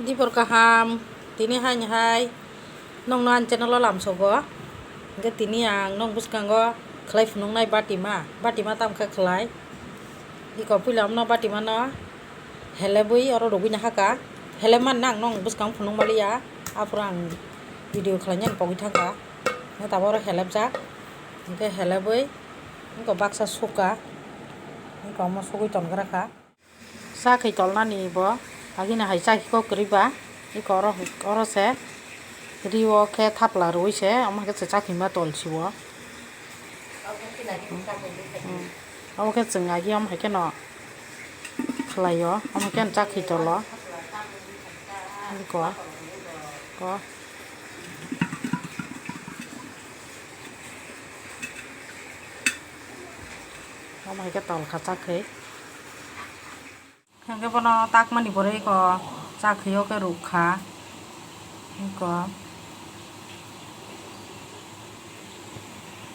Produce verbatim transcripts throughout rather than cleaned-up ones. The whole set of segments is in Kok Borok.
Dipor kaham, tini haini hai nongno ani channel o lamsogo. Hingke tini ang nong bwskango khlai phunuknai batima, batima tamo khe khlai. Iko puila omno batimano helebwi oro rwgwino haka. Helep manna ang nong bwskang phunuk maliya, aphuru ang video khlaina pogwi thangkha. Hingke tabuk oro helepjak, hingke helebwi iko baksa sukha, iko omo sugwi tongkha. Cha khwi tolnani bo, agini hai cha khwi kok kwrwi ba, iko oro, oro se ri o khe thapla rwui se, omo hai khe se cha khwi ma tol si o. Hmm. Omo khe chwng agi omo hai kheno khlai o, omo hai kheno cha khwi tolo. Iko, ko. Omo hai khe tol kha cha khwi. Hingke bono takmani pore iko cha khwi o khe rwkha. Iko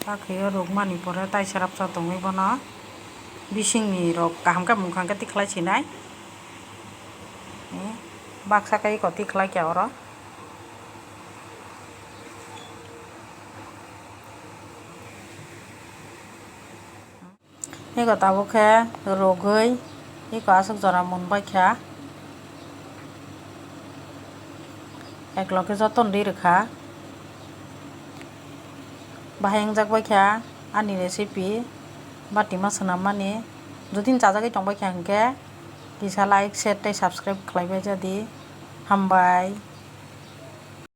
cha khwi o rwkmani pore tai serapsa tongwi bono bisingni rok kaham khe mungkha hwnkhe tikhlai sinai. Baksa khe iko tikhlai khe oro. Eko tabuk khe rwgwi eko aswk jora mwnbaikha, eklog khe jotono ri rwkha. Bahai wngjak baikha ani recipe, batima swnammani. Jodi chajagwi tongbaikha hinkhe kisa like, share tei subscribe khlaibai jadi. Hambai.